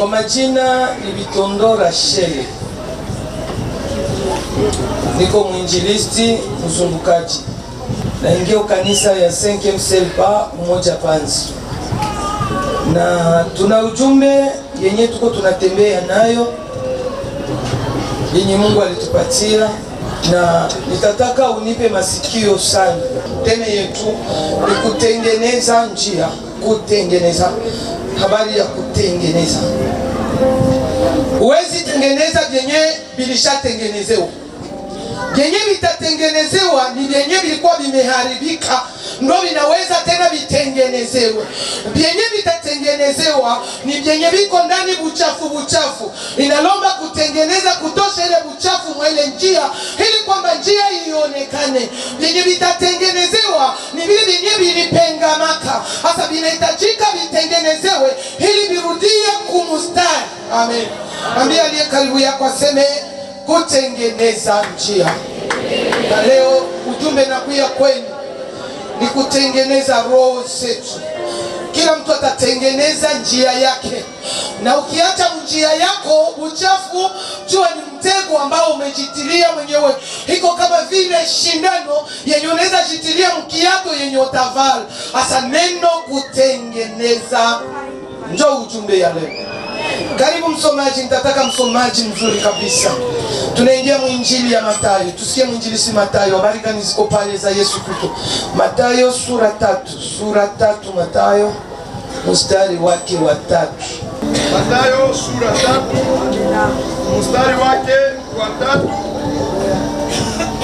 Kwa majina ni Bitondo Rachel, niko mwinjilisti mzungukaji, naingia kanisa ya 5e Selpa Umoja Panzi, na tuna ujumbe yenye tuko tunatembea nayo yenye Mungu alitupatia, na nitataka unipe masikio sana. Thème yetu ni kutengeneza njia, kutengeneza, habari ya kutengeneza. Huwezi tengeneza vyenye vilishatengenezewa. Vyenye vitatengenezewa ni vyenye vilikuwa vimeharibika, ndo vinaweza tena vitengenezewe. Vyenye vitatengenezewa ni vyenye viko ndani buchafu buchafu, inalomba kutengeneza, kutosha ile buchafu mwa ile njia, ili kwamba njia ionekane. Vyenye vitatengenezewa ni vile vyenye vilipengamaka, sasa vinahitajika vitengenezewe ili virudie kumustari. Amen. Ambia aliye karibu yako aseme kutengeneza njia. Na leo ujumbe nakuya kwenu ni kutengeneza roho zetu. Kila mtu atatengeneza njia yake, na ukiacha njia yako uchafu, jua ni mtego ambao umejitilia mwenyewe. Iko kama vile shindano yenye unaweza jitilia mkiato yenye utavala. Asa neno kutengeneza njo ujumbe ya leo. Karibu msomaji, nitataka msomaji mzuri kabisa. Tunaingia mwinjili ya Mathayo, tusikie mwinjilisi Mathayo, habari gani ziko pale za Yesu Kristo. Mathayo sura 3, sura 3, Mathayo mstari wake wa 3. Mathayo sura 3 mstari wake wa 3,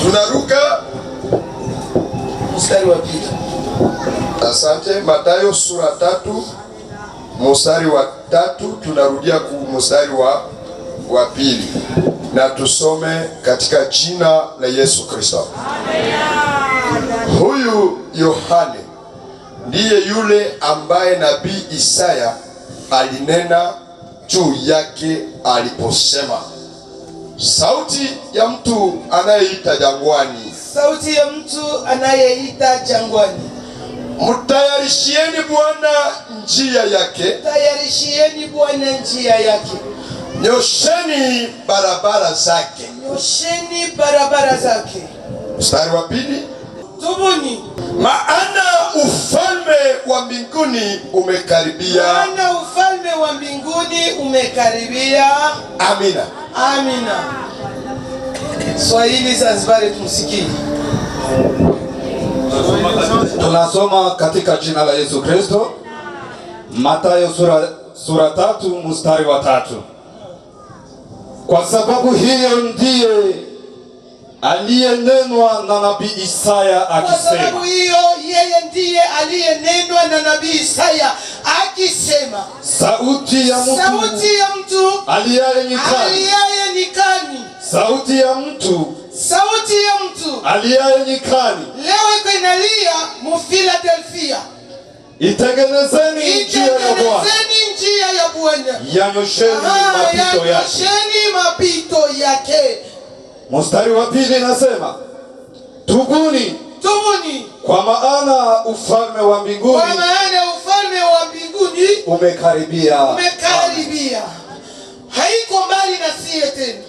tunaruka mstari wa 2. Asante. Mathayo sura 3 mstari wa 3, tunarudia ku mstari wa 2, na tusome katika jina la Yesu Kristo. Huyu Yohane ndiye yule ambaye nabii Isaya alinena juu yake aliposema, sauti ya mtu anayeita jangwani, sauti ya mtu anayeita jangwani, mtayarishieni Bwana njia yake, tayarishieni Bwana njia yake, nyosheni barabara zake. Nyosheni barabara zake. Mstari wa 2, tubuni, maana ufalme wa mbinguni umekaribia. Maana ufalme wa mbinguni umekaribia. Amina. Amina. Swahili Zanzibar, tumsikie. Tunasoma katika jina la Yesu Kristo, Mathayo sura 3 mstari wa 3. Kwa sababu hiyo ndiye aliyenenwa na nabii Isaya Kwa sababu akisema, hiyo yeye ndiye aliyenenwa na nabii Isaya akisema, sauti ya mtu sauti ya mtu aliaye nyikani, aliaye nyikani, sauti ya mtu sauti ya mtu aliaye nyikani, leo iko inalia mu Philadelphia, itengenezeni njia ya Bwana, itengenezeni njia ya Bwana, yanyosheni mapito yake. Yanyosheni mapito yake. Mstari wa 2 inasema, tubuni, Tubuni, kwa maana ufalme wa mbinguni kwa maana ufalme wa mbinguni umekaribia. Umekaribia, haiko mbali na siye tena.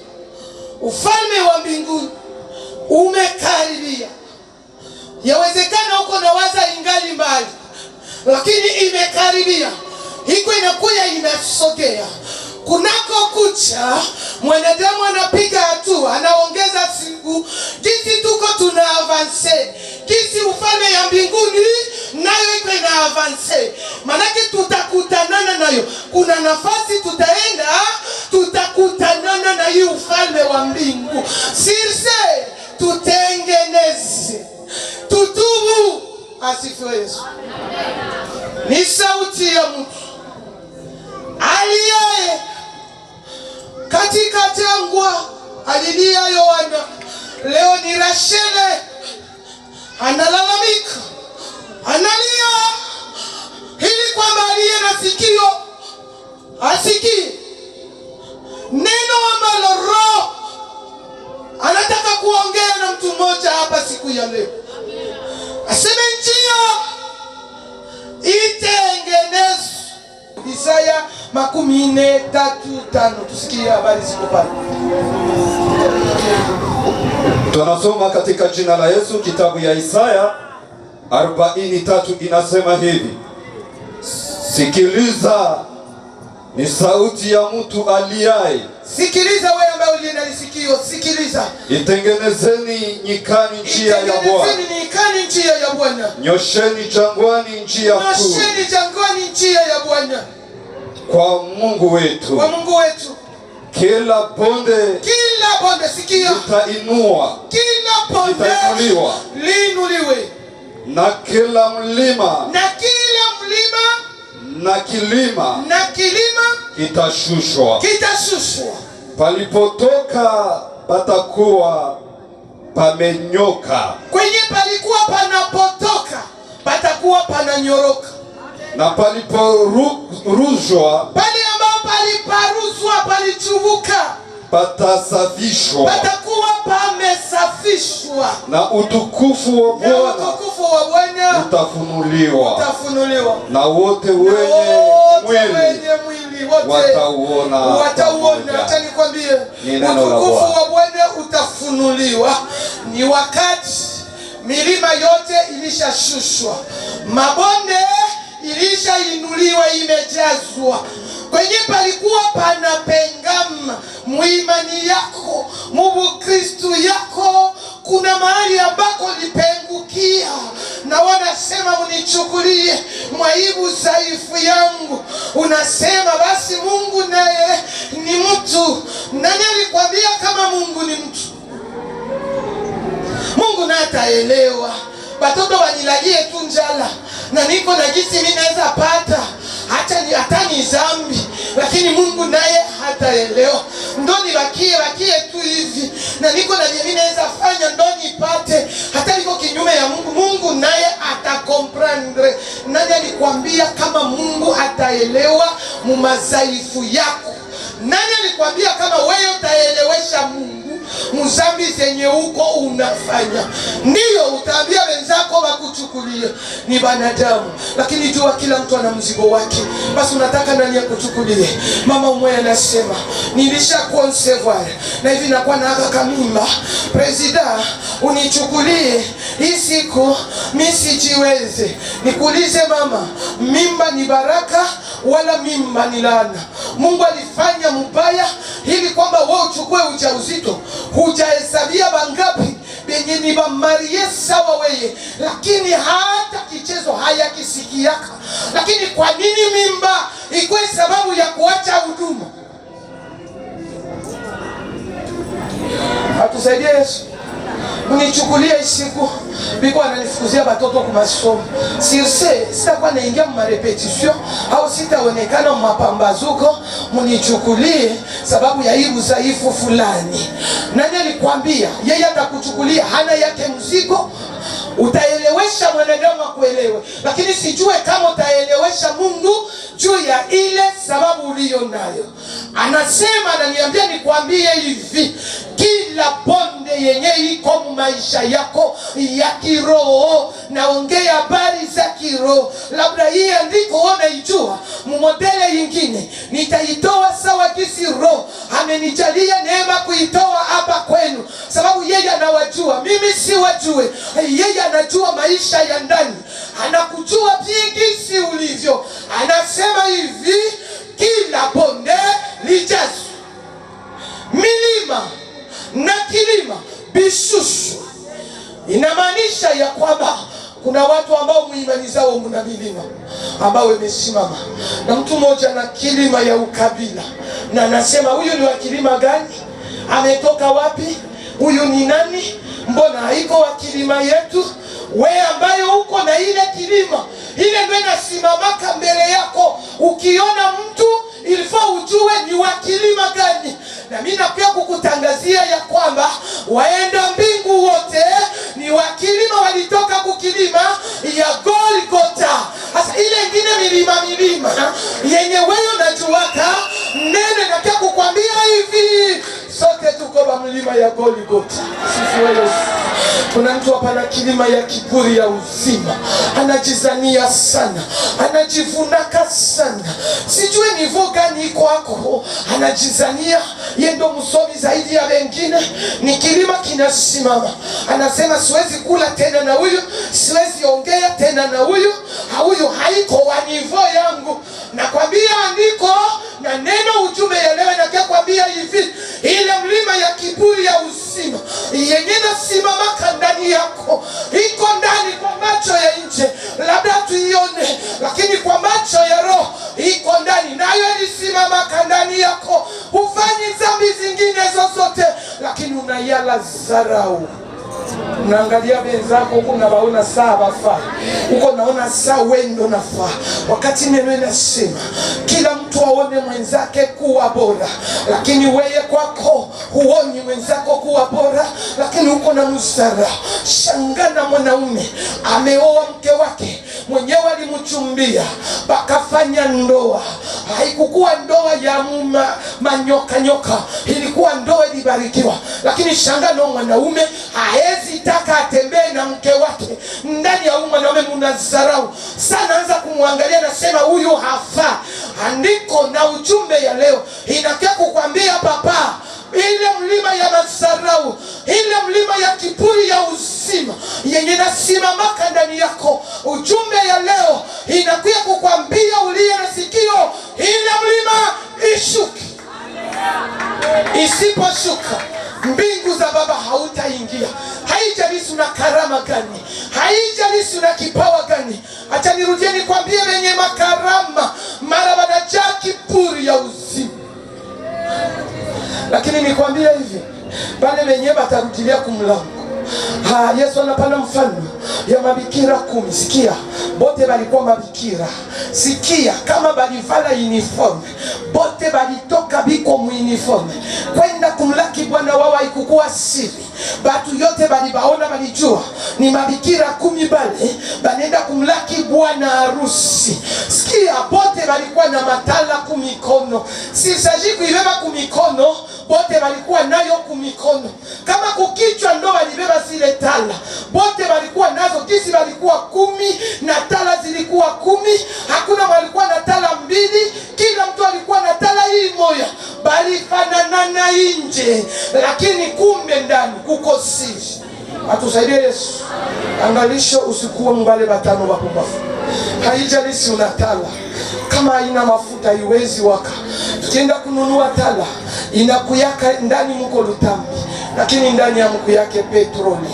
Ufalme wa mbinguni umekaribia. Yawezekana uko na waza ingali mbali, lakini imekaribia, iko inakuya, inasogea. Kunako kucha mwanadamu anapiga hatua, anaongeza siku, jinsi tuko tuna avance, jinsi ufalme ya mbinguni nayo iko ina avance, manake tutakutanana nayo. Kuna nafasi tutaenda, tutakutanana na hii ufalme wa mbingu. Sur ce, tutengeneze, tutubu. Asifiwe Yesu. Ni sauti ya mtu aliye katika jangwa, alilia Yohana. Leo ni Rashele analalamika, analia ili kwamba aliye na sikio asikie neno ambalo Roho anataka kuongea na mtu mmoja hapa siku ya leo, aseme njia itengenezwe. Isaya 43:5, tusikie habari ziko pale. Tunasoma katika jina la Yesu, kitabu ya Isaya 43 inasema hivi: sikiliza, ni sauti ya mtu aliaye, Sikiliza wewe ambaye uliye na lisikio, sikiliza. Itengenezeni nyikani njia ya Bwana, Itengenezeni nyikani njia ya Bwana, nyosheni jangwani njia kuu nyosheni jangwani njia ya Bwana, kwa Mungu wetu. Kwa Mungu wetu. Kila bonde Kila bonde, sikia, litainua kila bonde litainuliwa, liinuliwe, na kila mlima na kila mlima na kilima na kilima kitashushwa. Kitashushwa. Palipotoka patakuwa pamenyoka, Kwenye palikuwa panapotoka patakuwa pananyoroka, na paliporuzwa pale ambapo paliparuzwa, palichubuka, patasafishwa, patakuwa pamesafishwa, na utukufu wa na Bwana utukufu wa Bwana utafunuliwa, utafunuliwa, na wote na wenye wote mwili wenye mwili wote watauona watauona. pamoja. Acha nikwambie, Ni neno la utukufu Bwana. wa Bwana utafunuliwa ni wakati milima yote ilishashushwa, mabonde ilishainuliwa, imejazwa. Kwenye palikuwa panapengama muimani yako, mubukristu yako, kuna mahali ambako lipengukia, na wanasema mnichukulie mwaibu dhaifu yangu. Unasema basi Mungu naye ni mtu. Nani alikwambia kama Mungu ni mtu? Mungu naye ataelewa. Batoto wanilalie tu njala na niko na gisi mimi naweza pata hata ni, hata ni zambi, lakini Mungu naye hataelewa. Ndo nibakie bakie tu hivi na niko na mimi naweza fanya ndo nipate, hata niko kinyume ya Mungu, Mungu naye atacomprendre. Nani alikwambia kama Mungu ataelewa mumazaifu yako? Nani alikwambia kama wewe utaelewesha Mungu muzambi zenye uko unafanya? Ndiyo utaambia wenzako wakuchukulie, ni banadamu, lakini jua kila mtu ana mzigo wake. Basi unataka nani akuchukulie? Mama mmoja anasema nilisha concevoir na hivi nakuwa na aka kamimba, président unichukulie hii siku mi sijiweze. Nikuulize mama, mimba ni baraka wala mimba ni laana? Mungu alifanya mbaya ili kwamba wewe uchukue ujauzito, hujahesabia bangapi benye ni bamariés sawa weye, lakini hata kichezo hayakisikiaka. Lakini kwa nini mimba ikuwe sababu ya kuacha huduma? Atusaidie Yesu. Mnichukulie siku biko ananifukuzia batoto ku masomo, sur ce sitakuwa naingia mu marépétition au sitaonekana mu mapambazuko. Mnichukulie sababu ya hii udhaifu fulani. Nani alikwambia yeye atakuchukulia? Hana yake mzigo. Utaelewesha mwanadamu akuelewe, lakini sijue kama utaelewesha Mungu juu ya ile sababu uliyo nayo. Anasema, ananiambia nikwambie hivi, kila bonde yenye iko maisha yako ya kiroho, naongea habari za kiroho, labda hii andiko unaijua mumodèle ingine, nitaitoa sawa gisi roho amenijalia neema kuitoa hapa kwenu, sababu yeye anawajua, mimi siwajue. Yeye anajua maisha ya ndani, anakujua gisi ulivyo. Anasema hivi, kila bonde lijazwe, milima na kilima bishushwe. Inamaanisha ya kwamba kuna watu ambao muimani zao muna milima ambao imesimama, na mtu mmoja na kilima ya ukabila, na anasema huyu ni wa kilima gani? Ametoka wapi? Huyu ni nani? Mbona haiko wa kilima yetu? We ambayo uko na ile kilima ile ndio inasimamaka mbele yako. Ukiona mtu ilifaa ujue ni wa kilima gani. Na mimi napia kukutangazia ya kwamba waenda mbingu wote ni wa kilima, walitoka kukilima ya Golgota. Sasa ile ingine milima milima yenye wewe unajuaka, nene nakia kukwambia hivi, sote tuko ba mlima ya Golgota. Sifiwe Yesu. Kuna mtu hapa na kilima ya kiburi ya uzima, anajizania sana, anajivunaka sana, sijue niveau gani iko hako, anajizania ye ndo msomi zaidi ya wengine. Ni kilima kinasimama, anasema siwezi kula tena na huyu, siwezi ongea tena na huyu, huyu haiko wa niveau yangu. Nakwambia andiko na neno ujumbe ya leo inakia kwambia hivi, ile mlima ya kiburi ya uzima yenye nasimamaka ndani yako iko ndani kwa macho ya nje, labda tuione, lakini kwa macho ya roho iko ndani, nayo ilisimamaka ndani yako. Hufanyi dhambi zingine zozote, lakini unayala zarau. Unaangalia wenzako huko, unawaona saa bafaa huko, naona saa wendo nafaa, wakati neno inasema kila mtu aone mwenzake kuwa bora, lakini weye kwako huoni mwenzako kuwa bora, lakini uko na msara. Shangana, mwanaume ameoa mke wake mwenyewe alimchumbia, bakafanya ndoa. Haikukuwa ndoa ya manyoka nyoka, ilikuwa ndoa ilibarikiwa, lakini shangana, mwanaume haezi taka atembee na mke wake. Ndani ya huyu mwanaume munazarau sana, anza kumwangalia, nasema huyu hafaa. Andiko na ujumbe ya leo inakia kukwambia papa, ile mlima ya mazarau, ile mlima ya kiburi ya uzima yenye nasimamaka ndani yako, ujumbe ya leo inakuya kukwambia uliye na sikio, ile mlima ishuke. Isiposhuka mbingu za Baba hautaingia. Haijalishi una karama gani, haijalishi una kipawa gani. Acha nirudie nikwambie, wenye makarama mara wanajaa kiburi ya uzima, lakini nikwambie hivi, bale wenye batarudilia kumlango. Ha, Yesu anapana mfano ya mabikira 10. Sikia, bote balikuwa mabikira. Sikia, kama balivala uniforme, bote balitoka biko mu uniforme kwenda kumlaki bwana wao, haikukuwa siri. Batu yote balibaona, balijua ni mabikira 10 bale banenda kumlaki bwana harusi. Sikia, bote balikuwa na matala kumikono. Sisaji kuibeba kumikono, bote balikuwa nayo kumikono. Kama kukichwa ndo balibeba zile tala, bote balikuwa nazo. Kisi balikuwa 10 na tala zilikuwa 10, hakuna walikuwa na tala 2, kila mtu alikuwa na tala hii moya. Balifanana nje, lakini kumbe ndani kuko siri. Atusaidie Yesu. Angalisho, usikuwe mbale batano wapumbavu. Haijalishi una tala, kama haina mafuta iwezi waka. Tukienda kununua tala inakuyaka ndani muko lutambi, lakini ndani ya mku yake petroli.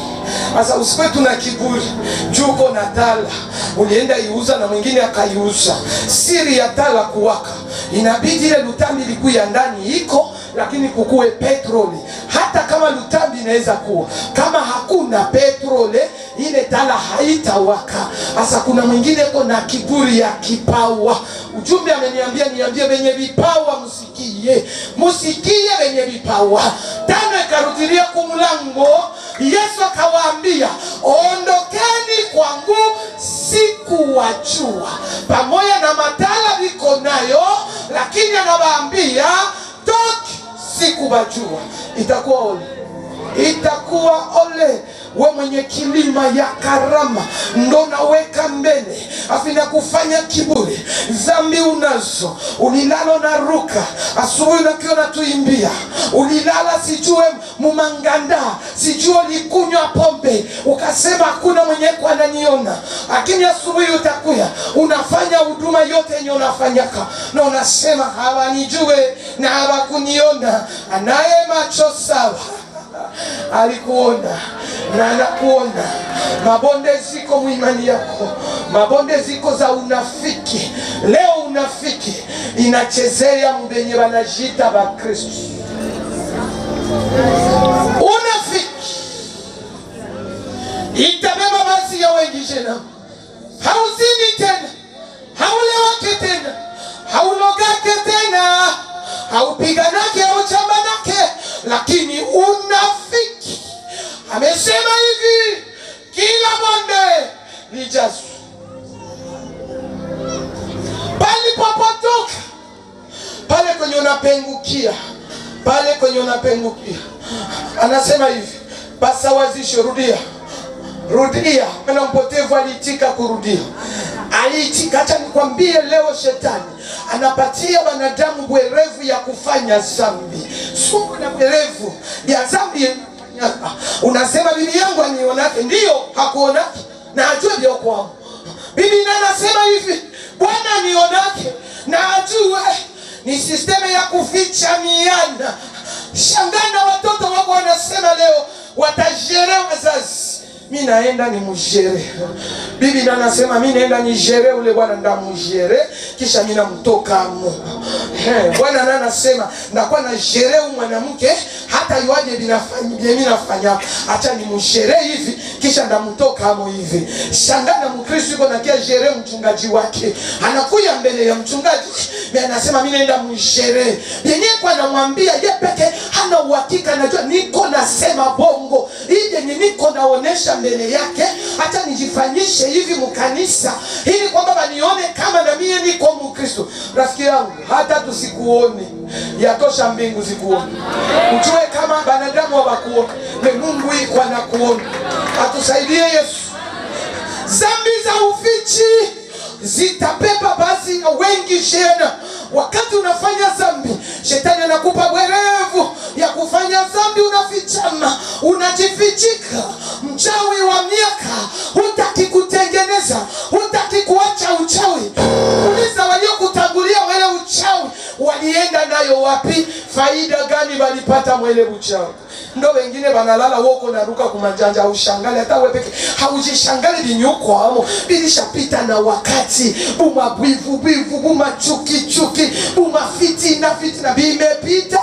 Sasa usikuwe tuna kiburi juu uko na tala, ulienda iuza na mwingine akaiuza. Siri ya tala kuwaka, inabidi ile lutambi ilikuya ndani iko, lakini kukuwe petroli. Hata kama lutambi inaweza kuwa, kama hakuna petroli ile tala haitawaka. Sasa kuna mwingine ko na kiburi ya kipawa. Ujumbe ameniambia niambie wenye vipawa msikie, msikie wenye vipawa. Tano ikarudilia kumlango, Yesu akawaambia ondokeni kwangu, sikuwajua. Pamoja na matala viko nayo, lakini anawaambia toki, sikuwajua. Itakuwa ole, itakuwa ole we mwenye kilima ya karama ndo naweka mbele, afina kufanya kiburi. Dhambi unazo, ulilala na ruka asubuhi unakiona tuimbia, ulilala sijue mumanganda, sijue ulikunywa pombe ukasema hakuna mwenye kwa ananiona, lakini asubuhi utakuya unafanya huduma yote yenye unafanyaka na unasema hawanijue na hawakuniona. Anaye macho sawa alikuona na anakuona. Mabonde ziko muimani yako, mabonde ziko za unafiki. Leo unafiki inachezea mbenye banajita ba Kristo. Unafiki itabeba basi ya wengi jena. Hauzini tena, haulewake tena, haulogake tena, haupiganake, hauchambanake, lakini unafiki. Amesema hivi, kila bonde lijazwe. Palipopotoka, pale kwenye unapengukia, pale kwenye unapengukia. Anasema hivi, pasawazishe, rudia. Rudia. Mwana mpotevu aliitika kurudia, aliitika. Acha nikwambie leo, shetani anapatia wanadamu bwerevu ya kufanya zambi, sumu na bwerevu ya zambi. Unasema bibi yangu anionake, ndiyo hakuonake na ajue vya kwangu. Bibi na anasema hivi, Bwana anionake na ajue. Ni sisteme ya kuficha miana. Shangana watoto wako wanasema leo watajere wazazi, mi naenda ni mujere. Bibi na anasema mi naenda ni jere ule bwana ndamujere, kisha mi namtokamo. Bwana na anasema ndakuwa na jere u mwanamke hata yuaje binafanya mimi nafanya, acha ni mujere hivi kisha ndamtokamo hivi. Shangana Mkristo yuko na kia jere mchungaji wake, anakuya mbele ya mchungaji mimi anasema mi naenda mujere. Yenyewe kwa anamwambia ye peke hana uhakika, anajua niko nasema bongo hii yenye niko naonesha mbele yake, hata nijifanyishe hivi mkanisa ili kwamba banione kama na mie niko Mkristo. Rafiki yangu, hata tusikuone yatosha mbingu zikuone. Ujue kama banadamu hawakuone, me Mungu iko anakuona. Atusaidie Yesu. Zambi za ufichi zitabeba baadhi ya wengi shena. Wakati unafanya zambi, shetani anakupa bwerevu ya kufanya zambi, unafichama, unajifichika. Mchawi wa miaka hutaki kutengeneza, hutaki kuacha uchawi. Uliza waliokutangulia wale uchawi walienda nayo wapi? Faida gani walipata mwele uchawi? Ndo wengine banalala woko naruka kumanjanja, ushangale hata wewe peke haujishangale binyuko bilishapita na wakati. Buma bwivu bwivu, buma chuki chuki, buma fitina fitina, bimepita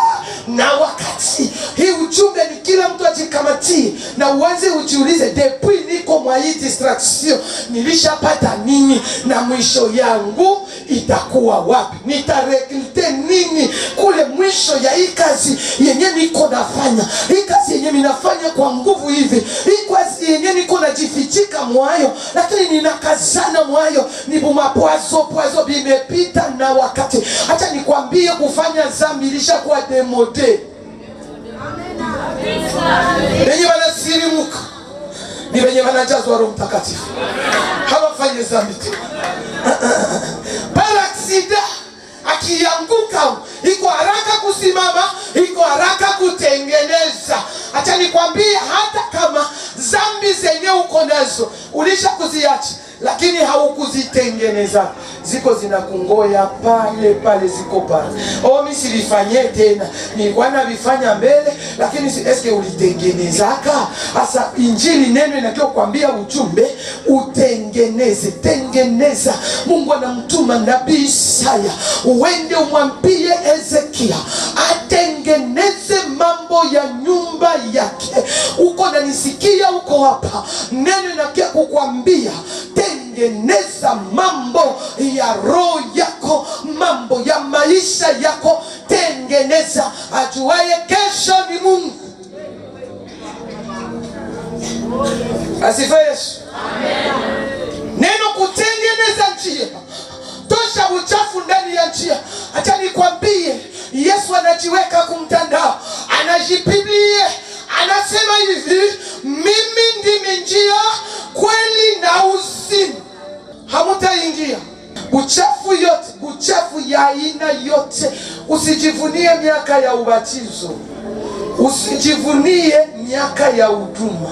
na wakati. Hii ujumbe ni kila mtu ajikamatie na uanze ujiulize, depuis niko mwa hii distraction nilishapata nini na mwisho yangu itakuwa wapi? Nitaregrete nini kule mwisho ya hii kazi yenye niko nafanya? Hii kazi yenye ninafanya kwa nguvu hivi, hii kazi yenye niko najifichika mwayo, lakini ninakazana mwayo, ni bumapwazo pwazo bimepita na wakati. Acha nikwambie, kufanya zambi ilishakuwa demode. Wenye wanasirimuka ni wenye wanajazwa Roho Mtakatifu, hawafanye zambi tena. Paraksida akianguka iko haraka kusimama, iko haraka kutengeneza. Acha nikwambie, hata kama zambi zenye uko nazo ulisha kuziacha, lakini haukuzitengeneza, ziko zinakungoya pale pale, ziko pale. Oh, mimi silifanye tena, nilikuwa navifanya mbele, lakini eske ulitengenezaka? Asa injili neno inatakiwa kuambia ujumbe, utengeneze, tengeneza. Mungu anamtuma nabii Isaya, uende umwambie Ezekia atengeneze mambo ya nyumba yake. Uko nanisikia, uko hapa, neno inakia kukwambia tengeneza mambo ya roho yako, mambo ya maisha yako, tengeneza. Ajuaye kesho ni Mungu. Asifiwe Yesu. Amen. Neno kutengeneza njia, tosha uchafu ndani ya njia. Acha nikwambie, Yesu anajiweka kumtandao, anajipiblie, anasema hivi, mimi ndimi njia, kweli na uzima. Hamutaingia uchafu yote, uchafu ya aina yote. Usijivunie miaka ya ubatizo, usijivunie miaka ya huduma,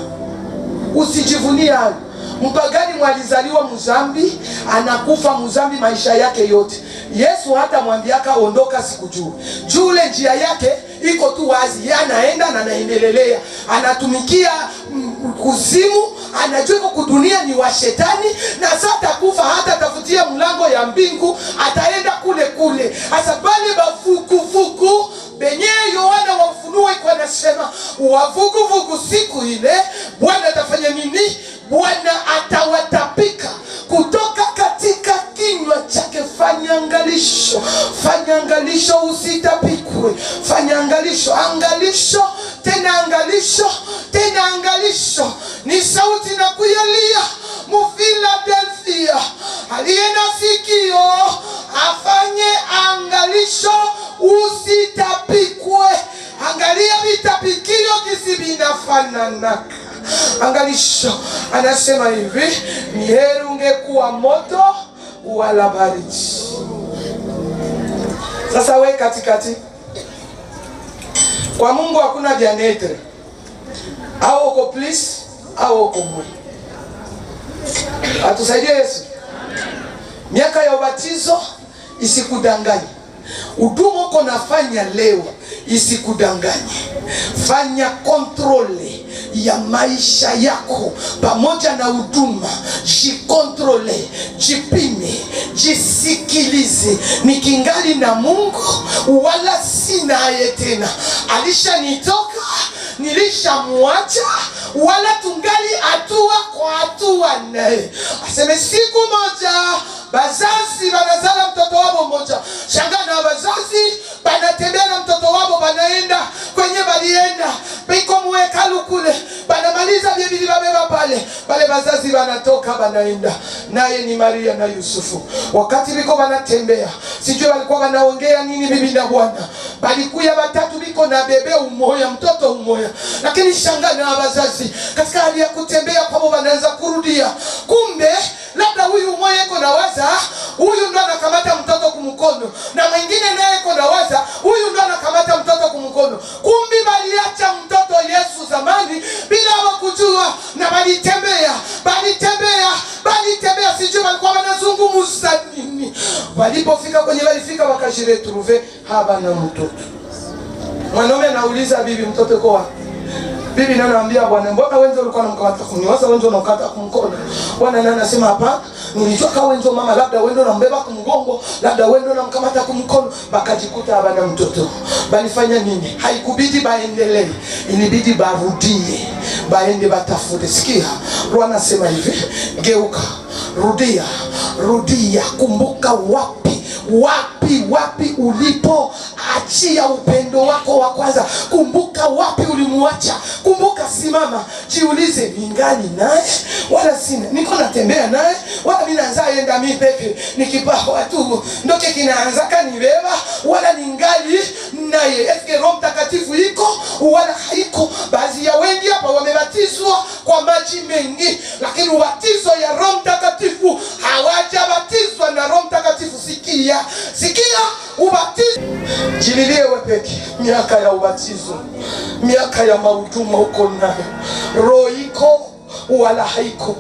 usijivunie hayo. Mpagani mwalizaliwa muzambi, anakufa muzambi maisha yake yote. Yesu hata mwambiaka ondoka sikujua. Jule njia yake iko tu wazi, yeye anaenda na anaendelea, anatumikia kuzimu, anajua iko kudunia ni wa shetani, na sasa atakufa, hata tafutia mlango ya mbingu, ataenda kule kule. Asa bale bafukufuku benye Yohana wa Ufunuo iko anasema wavuguvugu siku ile Bwana atafanya nini? Bwana atawatapika kutoka katika kinywa chake. Fanya angalisho, fanya angalisho usitapikwe. Fanya angalisho, angalisho tena, angalisho tena, angalisho. Ni sauti na kuyalia mu Philadelphia, aliye na sikio afanye angalisho usitapikwe. Angalia vitapikio kisi vinafanana. Angalisho, Anasema hivi, ni heri ungekuwa moto wala baridi. Sasa we katikati, kwa Mungu hakuna vya neutre, au uko plus au uko moins. Atusaidie Yesu. Miaka ya ubatizo isikudanganye. Huduma uko nafanya leo isikudanganye. Fanya contrôle ya maisha yako pamoja na huduma. Jicontrôle, jipime, jisikilize. Nikingali na Mungu wala sinaye tena? Alishanitoka, nilishamwacha, wala tungali hatua kwa hatua naye? Aseme siku moja bazazi banazala mtoto wabo mmoja, shanga na bazazi banatembea na mtoto wabo, banaenda kwenye balienda biko muhekalu kule, banamaliza vyebili babeba pale bale, bazazi banatoka banaenda naye ni Maria na Yusufu. Wakati biko banatembea, sijui walikuwa banaongea nini bibi na bwana, balikuya batatu biko na bébé umoya, mtoto umoya, lakini shanga na bazazi katika hali ya kutembea kwabo banaanza kurudia, kumbe labda huyu umoya iko na waza huyu ndo anakamata mtoto kumkono, na mwingine naye iko na waza huyu ndo anakamata mtoto kumkono. Kumbi baliacha mtoto Yesu zamani bila kujua, na balitembea, balitembea, balitembea, sijui walikuwa wanazungumza nini. Walipofika kwenye walifika, wakajiretrouver habana mtoto. Mwanaume anauliza bibi, mtoto uko wapi? Bibi naye anamwambia bwana, mbona wenzo ulikuwa unamkamata kuniwaza wenzo unakata kumkono? Bwana naye anasema hapana, nilijua kama wenzo mama, labda wendo unambeba kumgongo, labda wendo unamkamata kumkono. Bakajikuta habana mtoto. Balifanya nini? Haikubidi baendelee, ilibidi barudie, baende batafute. Sikia, Roho anasema hivi, geuka, rudia, rudia, kumbuka wapi wapi wapi ulipo achia upendo wako wa kwanza. Kumbuka wapi ulimuacha. Kumbuka, simama, jiulize, ningali naye wala sina? Niko natembea naye wala mimi naanza enda mi peke nikipawa tu ndoke kinaanza kanibeba wala ningali naye? Eske Roho Mtakatifu iko wala haiko? Baadhi ya wengi hapa wamebatizwa kwa maji mengi, lakini ubatizo ya Roho Mtakatifu hawajabatizwa na Roho Mtakatifu. Sikia, sikia, ubatizo jililie wewe peke. Miaka ya ubatizo, miaka ya mahuduma uko nayo, roho iko wala haiko?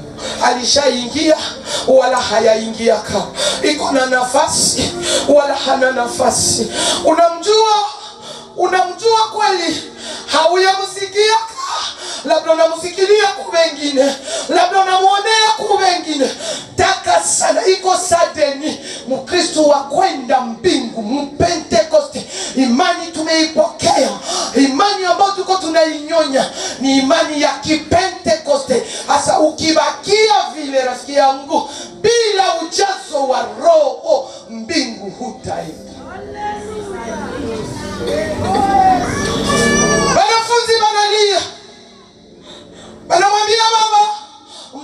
Alishaingia wala hayaingiaka? Iko na nafasi wala hana nafasi? Unamjua, unamjua kweli? Hauyamsikiaka, labda unamsikilia ku wengine, labda unamuonea ku wengine. Taka sana iko sadeni Mkristo wa kwenda mbingu, Mpentekoste. Imani tumeipokea, imani ambayo tuko tunainyonya ni imani ya Kipentekoste. Hasa ukibakia vile, rafiki yangu, bila ujazo wa Roho, mbingu hutaenda. Wanafunzi wanalia, wanamwambia baba,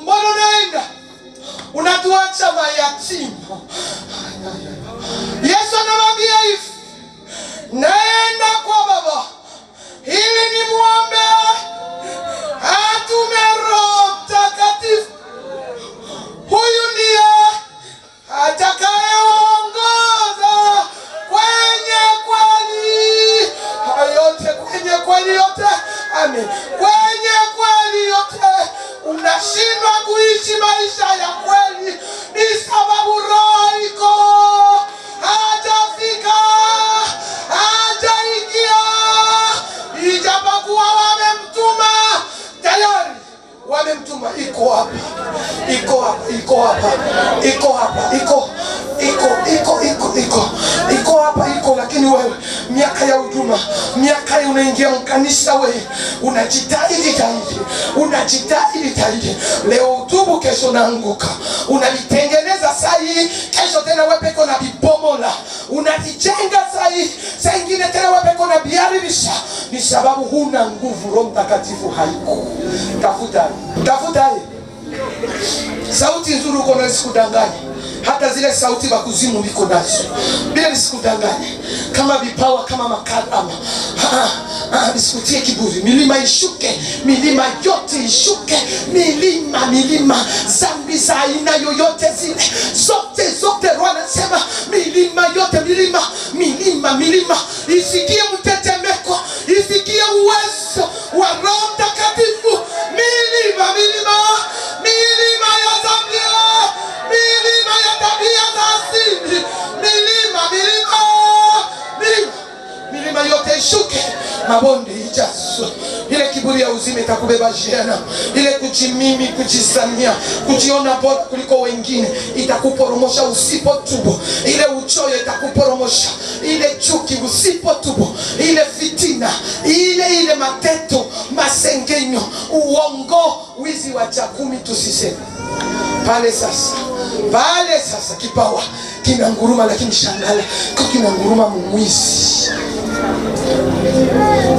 mbona unaenda unatuacha mayatima? Yesu anamwambia hivi, naenda kwa Baba ili nimwombe atume Roho Mtakatifu. Huyu ndiye atakayeongoza kwenye kweli yote, kwenye kweli yote. Amen, kwenye kweli yote. Unashindwa kuishi maisha ya kweli ni sababu roho iko hajafika, hajaingia, ijapokuwa wamemtuma tayari, wamemtuma. Iko hapa, iko hapa, iko hapa, iko hapa, iko iko iko iko iko iko hapa, iko. Lakini wewe miaka ya huduma, miaka ya unaingia mkanisa, wewe unajitahidi tahidi, unajitahidi tahidi, leo utubu, kesho naanguka, unalitengeneza sahi, kesho tena wewe peke na bibomola, unalijenga sahi, saa ingine tena wewe peke na biharibisha. Ni sababu huna nguvu, Roho Mtakatifu haiko. Tafuta, tafuta sauti nzuri uko na, sikudanganya hata zile sauti bakuzimu biko nazo, bila nisikudanganye, kama vipawa kama makarama. Bisikutie kiburi, milima ishuke, milima yote ishuke, milima milima, zambi za aina yoyote zile zote zote, Roho anasema milima yote, milima milima milima isikie mtetemeko, isikie uwezo wa Roho Mtakatifu. Milima milima milima ya Zambia, milima ya tabia za asili, milima milima milima milima yote ishuke, mabonde ijazwe. Ile kiburi ya uzima itakubeba jehanamu. Ile kujimimi, kujizania, kujiona bora kuliko wengine itakuporomosha usipotubu. Ile uchoyo itakuporomosha, ile chuki usipotubu, ile fitina, ile mateto, masengenyo, uongo, wizi wa chakumi tusiseme pale sasa, pale sasa kipawa kinanguruma, lakini shangala ko kinanguruma mumwizi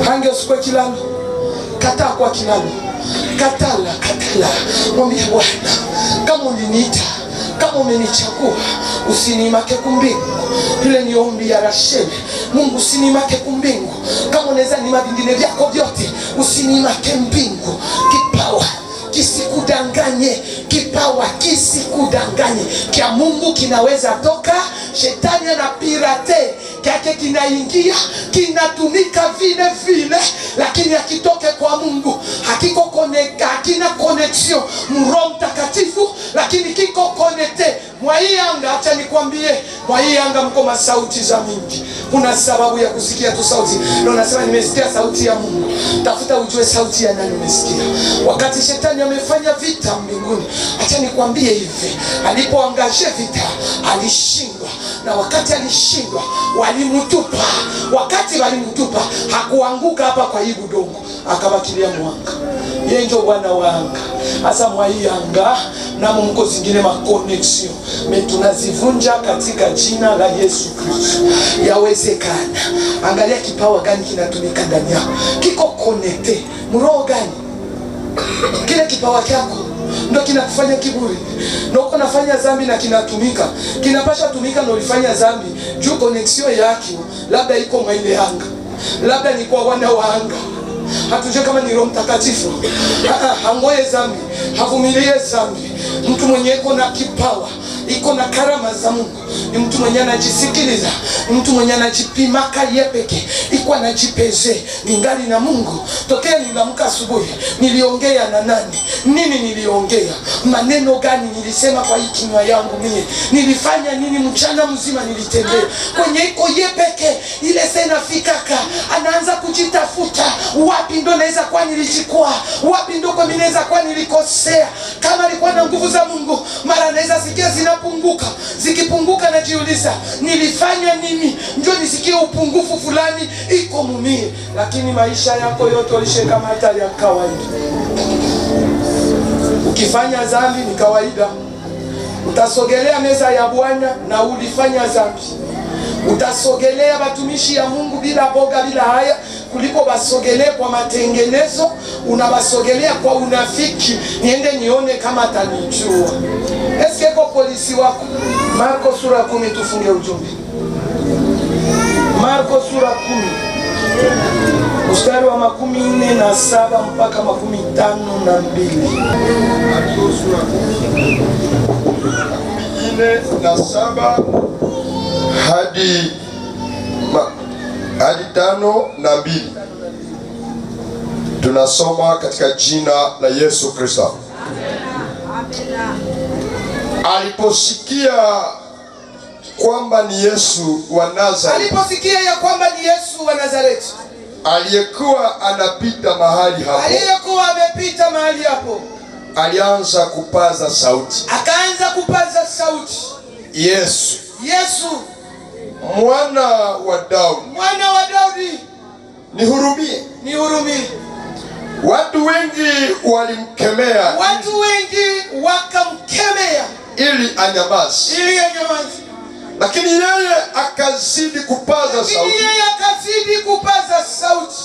hange usikwe kilalo, kataa kwa kilalo, katala katala, mwambie Bwana, kama uliniita, kama umenichagua, usinimake kumbingu. Ile ni ombi ya Rasheli. Mungu usinimake kumbingu, kama unaweza nima vingine vyako vyote, usinimake mbingu. Kipawa kisikudanganye, kipawa kisikudanganye. Kya Mungu kinaweza toka, shetani ana pirate kyake kinaingia, kinatumika vile vile, lakini akitoke kwa Mungu hakiko connect, hakina connexion Roho Mtakatifu, lakini kiko connecté mwa hii anga. Acha nikwambie, mwa hii anga mko masauti za mingi. Kuna sababu ya kusikia tu sauti, na unasema nimesikia sauti ya Mungu. Tafuta ujue sauti ya nani umesikia. Wakati shetani amefanya vita mbinguni, acha nikwambie hivi, alipoangaje vita alishindwa, na wakati alishindwa walimtupa. Wakati walimtupa hakuanguka hapa kwa hii budongo, akabakilia mwanga. Yeye ndio Bwana wa anga. Hasa mwa hii anga namo mko zingine ma connexion mais tunazivunja katika jina la Yesu Kristo. Yawezekana. Angalia kipawa gani kinatumika ndani yako, kiko connecté mroho gani? Kile kipawa kyako ndo kinakufanya kiburi, ndo uko nafanya zambi na kinatumika, kinapasha tumika na ulifanya zambi juu connexion yake labda iko mwa ile anga, labda ni kwa wana wa anga, hatujue kama ni Roho Mtakatifu. Hangoye zambi, havumilie zambi. Mtu mwenye iko na kipawa, iko na karama za Mungu ni mtu mwenye anajisikiliza, ni mtu mwenye anajipimaka ye peke, iko anajipeze. Ningali na Mungu tokea nilamka asubuhi, niliongea na nani? Nini niliongea? Maneno gani nilisema kwa hii kinywa yangu mie? Nilifanya nini mchana mzima? Nilitembea kwenye iko ye peke, ile sena fikaka, anaanza kujitafuta, wapi ndo naweza kuwa nilijikwaa, wapi ndo kwa mimi naweza kuwa nilikosea. Kama alikuwa na nguvu za Mungu, mara anaweza sikia zinapunguka, zikipunguka najiuliza nilifanya nini njo nisikie upungufu fulani iko mumie. Lakini maisha yako yote ulishekamata ya kawaida. Ukifanya zambi ni kawaida, utasogelea meza ya Bwana na ulifanya zambi, utasogelea batumishi ya Mungu bila boga bila haya, kuliko basogelee kwa matengenezo, unabasogelea kwa unafiki. Niende nione kama atanijua. Eske ko polisi wako? Marko sura 10, tufunge ujumbe. Marko sura 10 mstari wa 47 mpaka 52. Marko sura 10 47 hadi 52. Tunasoma katika jina la Yesu Kristo. Aliposikia kwamba ni Yesu wa Nazareti, Aliposikia ya kwamba ni Yesu wa Nazareti aliyekuwa anapita mahali hapo, aliyekuwa amepita mahali hapo, alianza kupaza sauti, akaanza kupaza sauti, Yesu, Yesu mwana wa Daudi, mwana wa Daudi, nihurumie. Nihurumie. Watu wengi walimkemea Watu wengi wakamkemea ili anyamaze, ili anyamaze, lakini yeye akazidi kupaza lakini sauti, yeye akazidi kupaza sauti,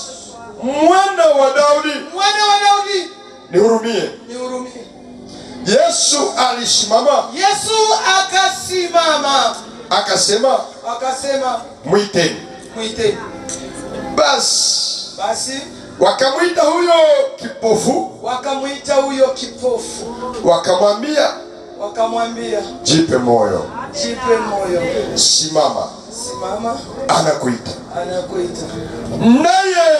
mwana wa Daudi, mwana wa Daudi, nihurumie. Nihurumie. Yesu alisimama Yesu akasimama akasema, akasema, mwiteni. Mwiteni. Basi Basi wakamwita huyo kipofu, wakamwita huyo kipofu, wakamwambia, wakamwambia, jipe moyo, jipe moyo, simama, simama, anakuita. Anakuita. Naye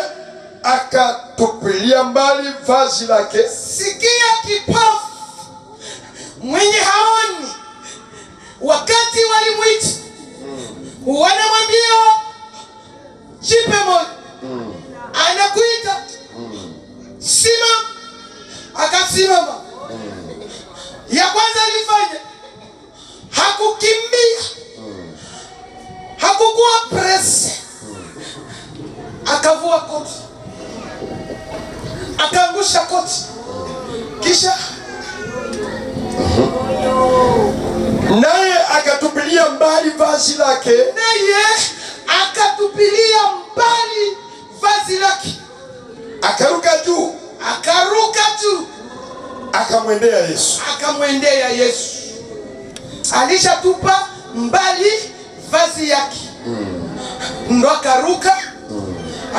akatupilia mbali vazi lake, Sikia, kipofu mwenye haoni, wakati walimwita, wanamwambia jipe moyo, anakuita, simama. Akasimama. Ya kwanza alifanya, hakukimbia, hakukuwa pressé, akavua koti, akaangusha koti, kisha Naye akatupilia mbali vazi lake, naye akatupilia mbali vazi lake, akaruka juu, akaruka juu, akamwendea Yesu. Akamwendea Yesu. Alishatupa mbali vazi yake, ndo akaruka,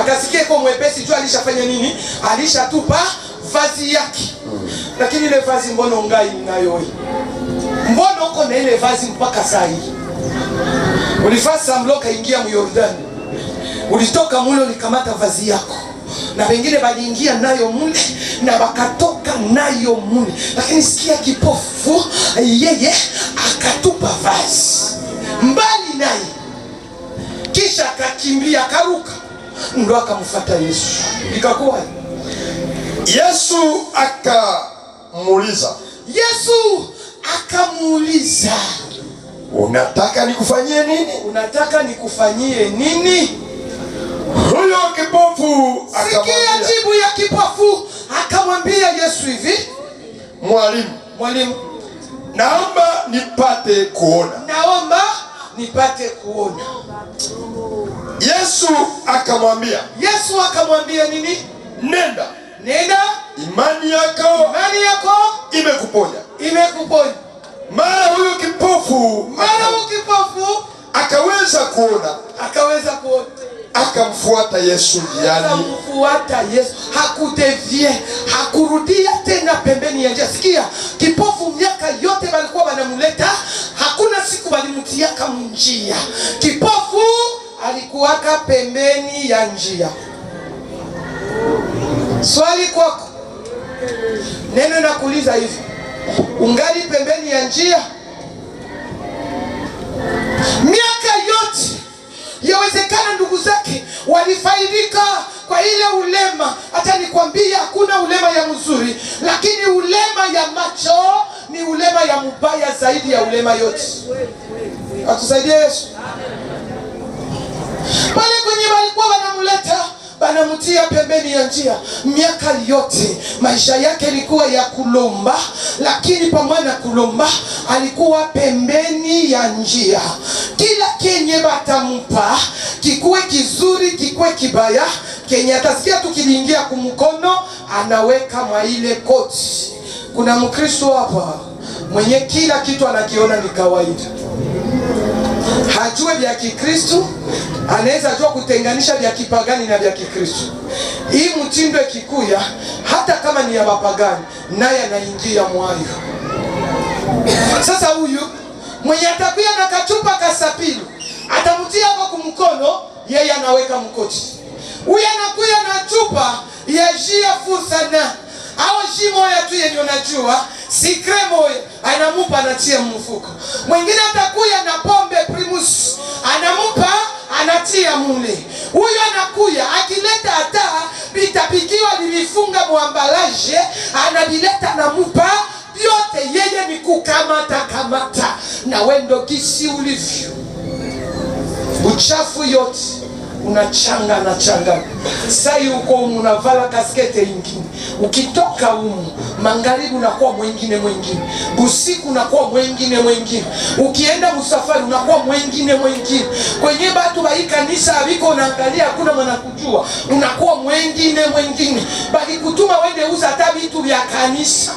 akasikia iko mwepesi juu alishafanya nini? Alishatupa vazi yake. Lakini ile vazi mbona ungai nayo wewe? Mbona uko na ile vazi mpaka saa hii? Ulifaa semblant kaingia mu Yordani, ulitoka mule ulikamata vazi yako, na wengine baliingia nayo mule na wakatoka nayo mule. Lakini sikia, kipofu yeye akatupa vazi mbali naye, kisha akakimbia akaruka, ndo akamfuata Yesu. Ikakuwa Yesu akamuuliza, Yesu akamuuliza, unataka nikufanyie nini? Unataka nikufanyie nini? Huyo kipofu Sikia akamwambia, jibu ya kipofu, akamwambia Yesu hivi, Mwalimu, Mwalimu, naomba nipate kuona. Naomba nipate kuona. Yesu akamwambia, Yesu akamwambia nini? Nenda, Nenda, imani yako imani yako imekuponya. Imekuponya. Mara huyo kipofu Mara huyu kipofu akaweza kuona, akaweza kuona, akamfuata Yesu njiani, akamfuata Yesu, hakudévier, hakurudia tena pembeni ya njia. Sikia, kipofu miaka yote walikuwa wanamuleta, hakuna siku walimtiaka munjia. Kipofu alikuwaka pembeni ya njia. Swali kwako, neno nakuuliza hivi, ungali pembeni ya njia? Miaka yote yawezekana ndugu zake walifaidika kwa ile ulema. Hata nikwambia hakuna ulema ya mzuri, lakini ulema ya macho ni ulema ya mubaya zaidi ya ulema yote. Atusaidie Yesu. Pale kwenye walikuwa wanamleta, banamtia pembeni ya njia miaka yote, maisha yake ilikuwa ya kulomba, lakini pamoja na kulomba alikuwa pembeni ya njia. Kila kenye batampa, kikuwe kizuri kikuwe kibaya, kenye atasikia tu kiliingia kumkono, anaweka mwa ile koti. Kuna Mkristo hapa mwenye kila kitu anakiona ni kawaida, hajue vya Kikristu, anaweza jua kutenganisha vya kipagani na vya Kikristu. Hii mtindo ikikuya, hata kama ni ya mapagani, naye anaingia mwayo. Sasa huyu mwenye atakuya na kachupa kasapili atamtia hapo kumkono, yeye anaweka mkoti. Huyu anakuya na chupa ya jia fursa na au jus moya tu yenye unajua sucré moya, anamupa anatia mfuko. Mwingine atakuya na pombe Primus, anamupa anatia mule. Huyo anakuya akileta hata vitapikiwa lilifunga mu emballage, anavileta namupa vyote. Yeye ni kukamata kamata, na wendo gisi ulivyo uchafu yote unachanga na changa. Sai uko umu unavala casquette ingine, ukitoka umu magharibi unakuwa mwingine mwingine, busiku unakuwa mwingine mwingine, ukienda musafari unakuwa mwingine mwingine, kwenye batu bai kanisa abiko unaangalia hakuna mwanakujua, unakuwa mwingine mwingine. Bali kutuma wende uza hata vitu vya kanisa,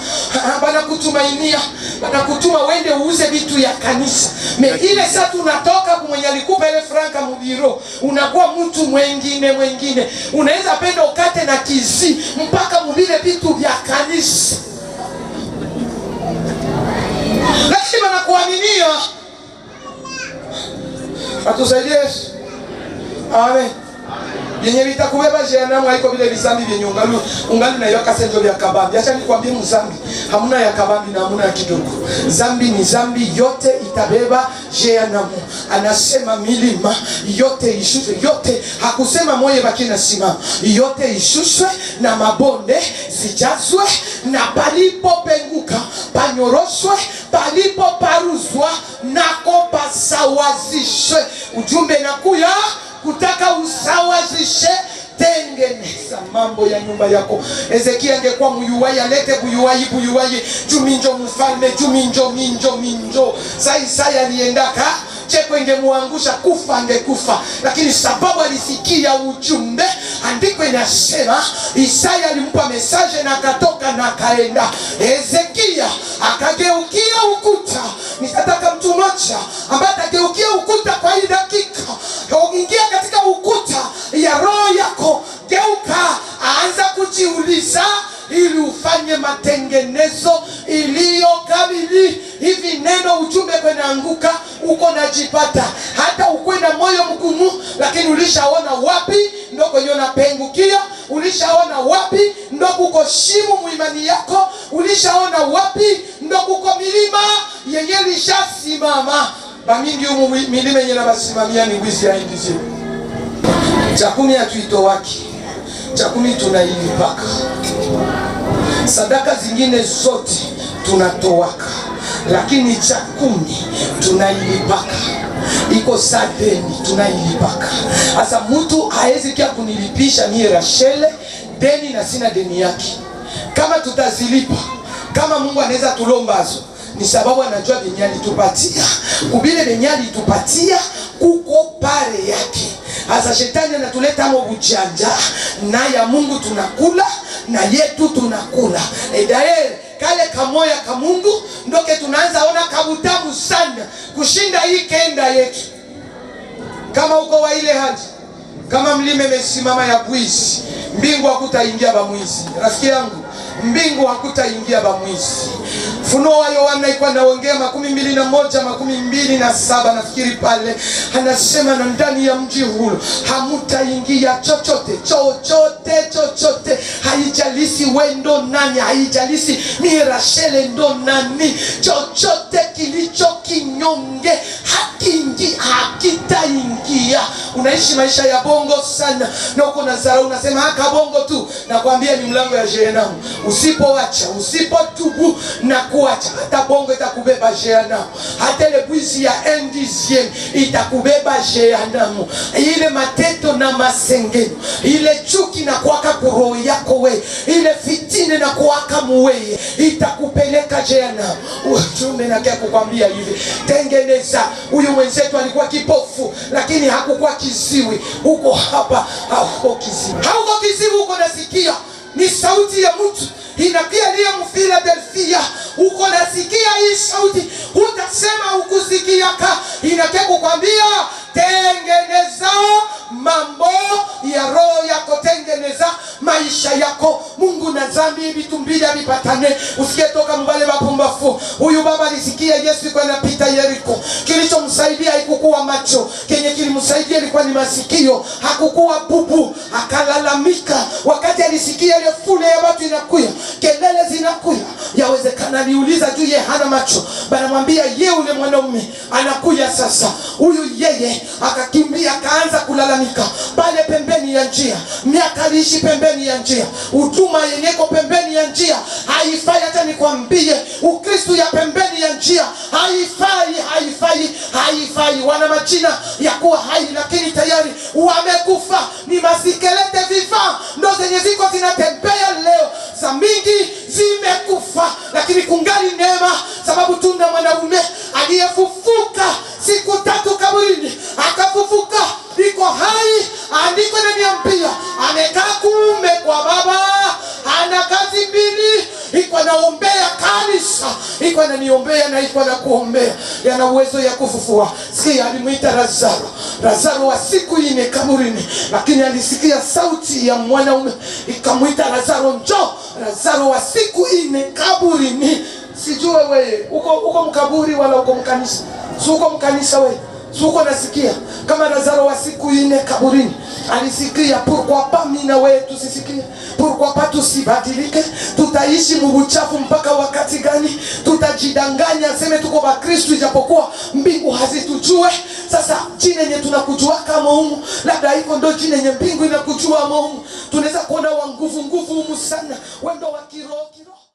banakutumainia, banakutuma wende uuze vitu ya kanisa, mais ile saa tunatoka kumwenye alikupa ile franka mubiro, unakuwa mtu mwengine mwengine, unaweza penda ukate na kizi mpaka muvile vitu vya kanisa, lakini wanakuaminia. Atusaidie Yesu. Amen. Vyenye vitakubeba jehanamu haiko vile vizambi vyenye ungali ungali na yoka senjo vya kabambi. Acha nikwambie, mzambi hamuna ya kabambi na hamuna ya kidogo. Zambi ni zambi, yote itabeba jehanamu. Anasema milima yote ishushwe, yote hakusema moye baki na simama, yote ishushwe na mabonde zijazwe, na palipopenguka panyoroshwe, palipoparuzwa nako pasawazishwe. Ujumbe nakuya kutaka usawazishe, tengeneza mambo ya nyumba yako. Ezekia angekuwa muyuwai, alete buyuwai buyuwai, juminjo mfalme, juminjo minjo minjo. Sa Isaya aliendaka cheko ingemuangusha kufa, angekufa, lakini sababu alisikia ujumbe, andiko inasema Isaya alimpa message na akatoka na akaenda. Ezekia akageukia ukuta. Nitataka mtu mmoja ambaye atageukia ukuta kwa hii dakika, ingia katika ukuta ya roho yako, geuka, aanza kujiuliza ili ufanye matengenezo iliyo kamili. Hivi neno ujumbe kwenaanguka uko najipata, hata ukwe na moyo mgumu, lakini ulishaona wapi ndo kwenye unapengukia, ulishaona wapi ndo kuko shimu muimani yako, ulishaona wapi ndo kuko milima yenye lishasimama. Bamingi humu milima yenye nabasimamia ni wizi ya indizi. Cha kumi hatuitowaki, cha kumi tunailipaka, sadaka zingine zote tunatowaka, lakini cha kumi tunailipaka. Iko sa deni tunailipaka. Sasa mtu haezi kia kunilipisha mie Rachel deni na sina deni yake. Kama tutazilipa, kama Mungu anaweza tulombazo, ni sababu anajua venye alitupatia, kubile venye alitupatia kuko pare yake. Sasa shetani anatuleta mo bujanja, na ya Mungu tunakula na yetu tunakula. Edae kale kamoya ka Mungu ndoke tunaanza ona kabutamu sana kushinda hii kenda yetu. Kama uko wa ile haji, kama mlime mesimama ya bwizi, mbingu hakutaingia bamwizi. Rafiki yangu, mbingu hakutaingia bamwizi. Funuo wa Yohana ikuwa naongea 21 27 nafikiri pale, anasema na ndani ya mji huu hamutaingia chochote chochote chochote, haijalisi we ndo nani, haijalisi mi Rachel ndo nani, chochote kilicho kinyonge hakiingi, hakitaingia. Unaishi maisha ya bongo sana na uko na dharau, unasema haka bongo tu, nakwambia ni mlango ya jehanamu. Usipoacha, usipotubu na kuacha, hata bongo itakubeba jehanamu, hata ile bwizi ya 1/10 itakubeba jehanamu. Ile mateto na masengeno, ile chuki na kuwaka kuroho yako we, ile fitine na kuwaka muweye, itakupeleka jehanamu. Ujumbe na kia kukwambia hivi, tengeneza. Huyu mwenzetu alikuwa kipofu lakini hakukuwa kiziwi. Uko hapa hauko kiziwi, hauko kiziwi, uko nasikia ni sauti ya mtu inakia liye Philadelphia, uko nasikia hii sauti, utasema ukusikiaka. Inakia kukwambia tengeneza mambo ya roho yako, tengeneza maisha yako. Mungu na dhambi vitu mbili havipatane. Usikie toka mbale mapumbafu. Huyu baba alisikia Yesu yuko anapita Yeriko. Kilichomsaidia haikukuwa macho, kenye kilimsaidia ilikuwa ni masikio. Hakukuwa bubu, akalalamika wakati alisikia ile fule ya watu inakuya, kelele zinakuya. Yawezekana aliuliza juu ye hana macho, banamwambia ye ule mwanaume anakuya sasa. Huyu yeye akakimbia akaanza kulalamika pale pembeni ya njia. Miaka aliishi pembeni ya njia, huduma yenyeko pembeni ya njia haifai. Hata nikwambie, Ukristo ya pembeni ya njia haifai, haifai, haifai. Wana majina ya kuwa hai lakini tayari wamekufa. Ni masikelete vifaa ndo zenye ziko zinatembea leo, za mingi zimekufa, lakini kungali neema, sababu tuna mwanaume aliyefufuka siku tatu kaburini, akafufuka, iko hai. Andiko linaniambia amekaa kuume kwa Baba, ana kazi mbili, iko anaombea Kanisa iko ananiombea na iko anakuombea, yana uwezo ya kufufua. Sikia, alimwita Lazaro, Lazaro wa siku ine kaburini, lakini alisikia sauti ya mwanaume ikamwita Lazaro, njoo. Lazaro wa siku ine kaburini. Sijue wewe uko mkaburi wala uko mkanisa? Si uko mkanisa wewe? Si uko nasikia kama Lazaro wa siku ine kaburini alisikia? Pourquoi pas mimi na wewe tusisikie? Pourquoi pas tusibadilike? Tutaishi mubuchafu mpaka wakati gani? Tutajidanganya seme tuko Bakristu ijapokuwa mbingu hazitujue. Sasa jina yenye tunakujua kama humu, labda iko ndo jina yenye mbingu inakujua humu. Tunaweza kuona wa nguvu nguvu humu sana, wendo wa kiroho.